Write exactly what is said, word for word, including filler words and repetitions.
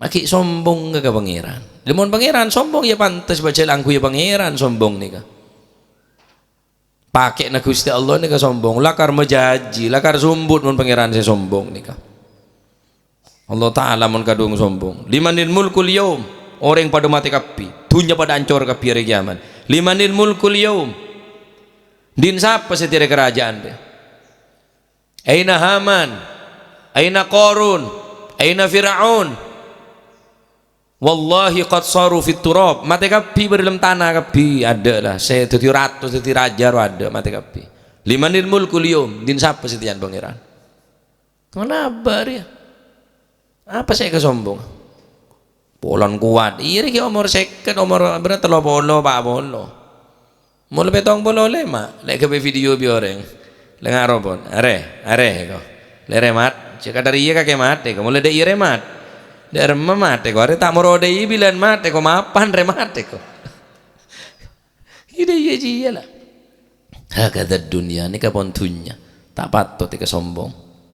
Maghi' sombong ka Pangèran. Lha mon Pangèran sombong, ya pantes bâjâ langghuyâ Pangèran sombong nèka. Pakèna Ghustè Allah nèka sombong, lakar majâjhi, lakar sumbut mon Pangèran sè sombong nèka. Allah Ta'ala mon kadhung sombong. "Limanil mulkul yaum?" Orèng padâ matè kabbhi. Dhunnya padâ ancor kabbhi arè kèyamat. "Limanil mulkul yaum?" Dhin sapa sè tèrè karaja'an rè? "Aina Haman? Aina Qarun? Aina Fir'aun? Wallahi qad saru fit turab." Matè kabbhi, bâdâ dâlem tana kabbhi, adâ' la. Sè dhâddhi rato, dhâddhi rajâ ro adâ', matè kabbhi. "Limanil mulkul yaum?" Dhin sapa sè tèyan Pangèran? Kenapa dia? Apa sè èkasombong? Polana kowat. Iyâ rèya omor sèket, omor bârâmpa, tello polo, pa' polo. Molo pèttong polo lèma', lè' ghâbây video bi' orèng. Lè' ngaro pon. Arè, arè ko. Lè' rèmat, cè' kadhâr iyâ kakè matè ko. Molo dâ' iyâ rèmat. Dâ' remma matè ko. Arè ta' moro dâ' iyâ bilân matè ko, mapan rè matè ko. Iyâ dâ' iyâ jiyâ la. Hakadha dunya, nèka pon dhunnya. Ta' patot èkasombong.